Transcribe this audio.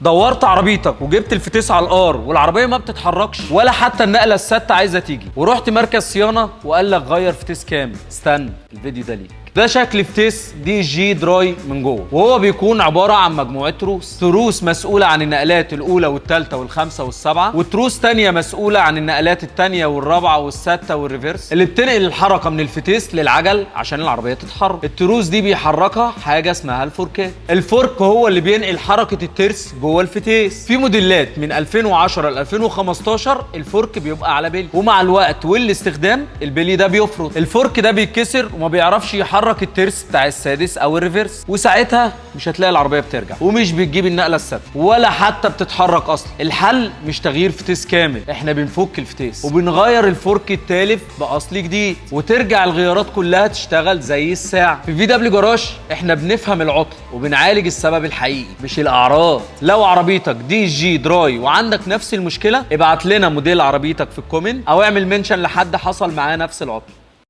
دورت عربيتك وجبت الفتيس على ال R والعربية ما بتتحركش ولا حتى النقلة السادسة عايزه تيجي، ورحت مركز صيانة وقال لك غير فتيس كامل. استنى، الفيديو ده ليك. ده شكل فتيس DSG dry من جوه، وهو بيكون عبارة عن مجموعة تروس. تروس مسؤولة عن النقلات الاولى والثالثة والخامسة والسابعه، وتروس تانية مسؤولة عن النقلات الثانية والرابعة والسادسه وال reverse اللي بتنقل الحركة من الفتيس للعجل عشان العربية تتحرك. التروس دي بيحركها حاجة اسمها الفوركات. ال fork هو اللي بينقل حركة الترس جوه الفتيس. في موديلات من 2010 ل 2015 ال fork بيبقى على بلي، ومع الوقت والاستخدام البلي ده بيفرط، ال fork ده بيتكسر وما بيعرفش يحرك الترس بتاع السادس او ال reverse، وساعتها مش هتلاقي العربية بترجع ومش بتجيب النقلة السادسة ولا حتى بتتحرك اصلا. الحل مش تغيير فتيس كامل، احنا بنفك الفتيس وبنغير ال fork التالف باصل جديد، وترجع الغيارات كلها تشتغل زي الساعة. في VW جراج احنا بنفهم العطل وبنعالج السبب الحقيقي مش الاعراض. لو عربيتك DSG dry وعندك نفس المشكلة، ابعت لنا موديل عربيتك في ال comment او اعمل mention لحد حصل معاه نفس العطل.